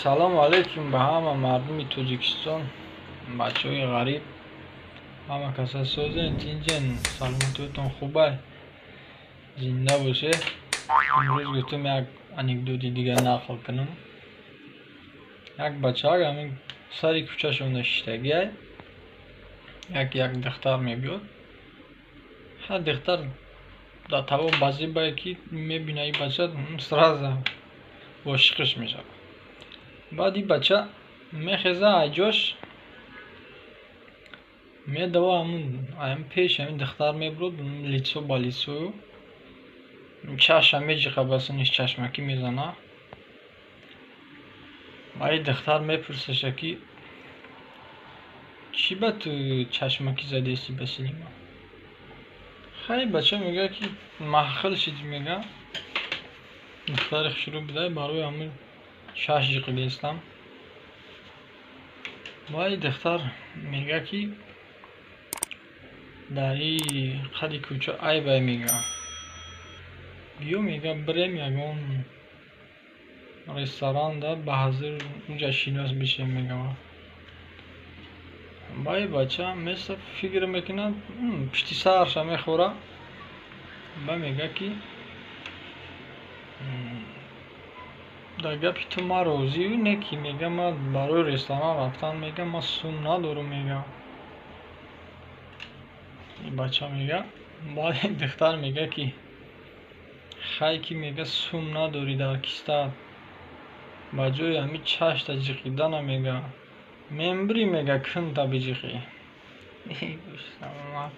Салому алейкум ба ҳама мардуми Тоҷикистон, бачаҳои ғариб. Ҳама каса созен, тинҷен, саломатиётон хубай. Зинда бошед. Имрӯз гуфтам, як анекдоти дигар нақл кунам. Як бачаак ҳамин сари кӯчашон нишистагиай. Як духтар мебиёд. Ҳа, духтар дар таво базибае, ки мебина и бача, сразу ошиқиш мешавад. Баъд и бача мехеза аз ҷош, медава, ҳамин пеши ҳамин духтар мебурад, лицо ба лицо, чашма меҷиқа, ба синиш чашмакӣ мезана. Ва и духтар мепурсаша, ки чӣ ба ту чашмакӣ задести ба сини ман? Хай, бача мегӯяд, ки маҳқил шид, мега, духтари хушрӯ будай, барои ҳамин чашм ҷиқидестам. Ва и духтар мегӯяд, ки дар и қади кӯча айбай, мега, биё, мега, бирем ягон ресторанда, ба ҳазир уҷа шинос бишем, мега. Ва и бача меса фикр мекунад, пишти сарша мехӯра ва мегӯяд, ки дар гапи ту ман розию, не ки, мега, ман барои ресторан рафтан, мега, ман сум надорам, мега. И бача мега. Баъд духтар мега, ки хай, ки, мега, сум надорӣ дар кистат, ба ҷои ҳамин чашта ҷиқидана, мега, мембри, мега, кунта биҷиқӣ. Саломат.